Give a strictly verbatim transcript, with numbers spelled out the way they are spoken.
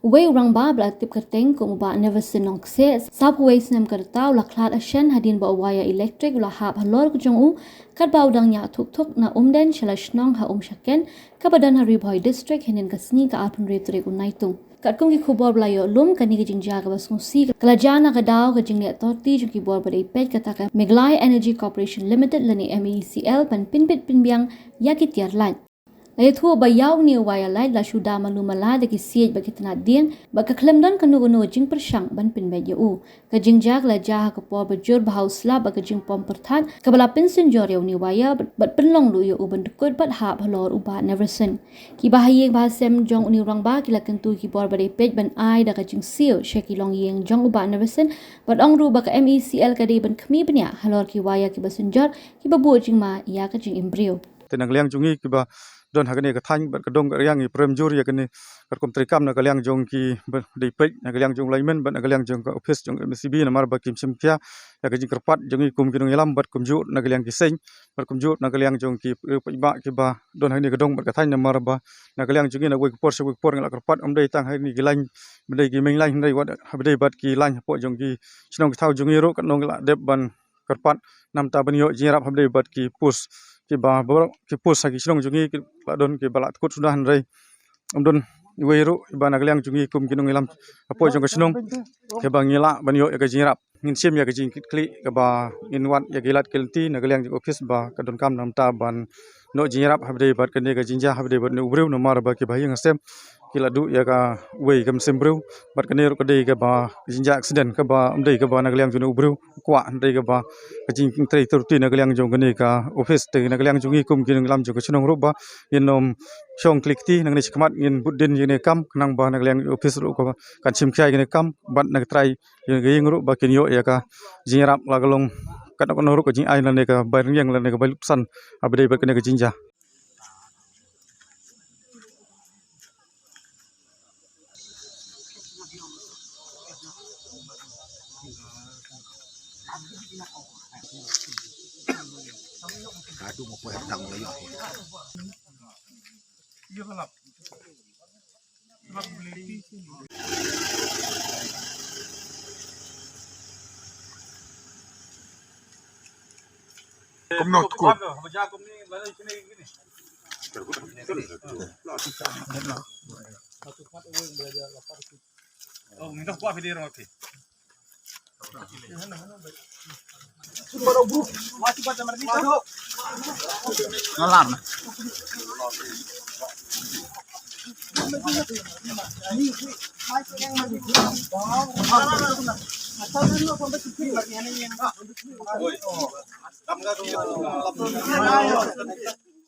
Uwei u rangbah ba la tip kyrteng kum u Bah Neverson Nongkseh, sawphew wei snem ka rta, u la khlad ha shen hadien ba u waya elektrik u la hap halor ka jong u, katba u dang ñiah thuk thuk na Umden sha la shnong ha Umshaken, kaba don ha Ri Bhoi District, hynnin ka sngi ka arphew hynriew tarik u Naitung. Katkum ki khubor ba la ïoh lum, kane ka jingjia kaba sngewsih ka la jia na ka daw ka jingleh torti jong ki bor ba dei peit, kata ka Meghalaya Energy Corporation Limited lane M E E C L, ban pynbit pynbiang ïa ki tiar lait. La ïathuh ba ïa une u waya lait la shu da malu mala da ki siej bad ki tnat dieng, bad ka khlem don kano kano ka jingpyrshang ban pynbeit ïa u. Ka jingjia ka la jia ha ka por ba jur bha u slap bad ka jingpom pyrthat kaba la pynsynjor ïa une u waya bad, bad pynlong ruh ïa u ban dkut bad hap halor u Bah Neverson. Ki bahaïing bahasem jong une u rangbah ki la kyntu ïa ki bor ba dei peit ban ai da ka jingsiew sha ki longïing jong u Bah Neverson, bad ong ruh ba ka M E E C L ka dei ban khmih bniah halor ki waya kiba synjor, kiba buh jingma ïa ka jingim briew. Te na ka liang jong ngi kiba don ha kane ka thaiñ bad ka dong ka riang, ngi prem jur ïa kane, katkum treikam na ka liang jong kiba dei peit, na ka liang jong u lineman bad na ka liang jong ka office jong M E C B, namar ba kim shim khia ïa ka jingkyrpad jong ngi kum ki nongïalam bad kumjuh na ka liang ki seng bad kumjuh na ka liang jong ki, eh, paidbah kiba don ha kane ka dong bad ka thaiñ, namar ba na ka liang jong ngi na kawei ka por sha kawei ka por ngi la kyrpad, ym dei tang ha kine ki lain, ym dei ki main line, hynrei wat haba dei bad ki lain hapoh jong ki shnong ki thaw jong ngi ruh, katno ngi la dep ban kyrpad namar ban ïoh jingïarap haba dei bad ki post, kiba baroh ki post ha ki shnong jong ngi ki la don kiba la dkut suda, hynrei ym don iwei ruh iba na ka liang jong ngi kum ki nongïalam hapoh jong ka shnong kiba ngi lah ban ïoh ïa ka jingïarap. Ngin shim ïa ka jingkitkhlieh kaba ngin wad ïa ki lad ki lynti na ka liang jong ka office ba ka donkam namar ban noh jingïarap haba dei bad kane ka jingjia haba dei bad une u briew, namar ba ki bahaïing hasem ki la duh ïa kawei ka mynsiem briew, bad kane ruh ka dei kaba jingjia accident kaba ym dei kaba na ka liang jong une u briew u kwah, hynrei kaba ka jingtrei torti na ka liang jong kane ka office. Te na ka liang jong ngi kum ki nongïalam jong ka shnong ruh ba ngin ym shong khlieh kti, nangne shakhmat ngin bud dien ïa kane ka kam, khnang ba na ka liang office ruh ka kan shim khia ïa kane ka kam, bad na ka trai ïa ka ïing ruh ba kin ïoh ïa ka jingïarap la ka long katno katno ruh ka jingai lane ka bai ryngiang lane ka bai lut san haba dei bad kane ka jingjia. Kumno tkut?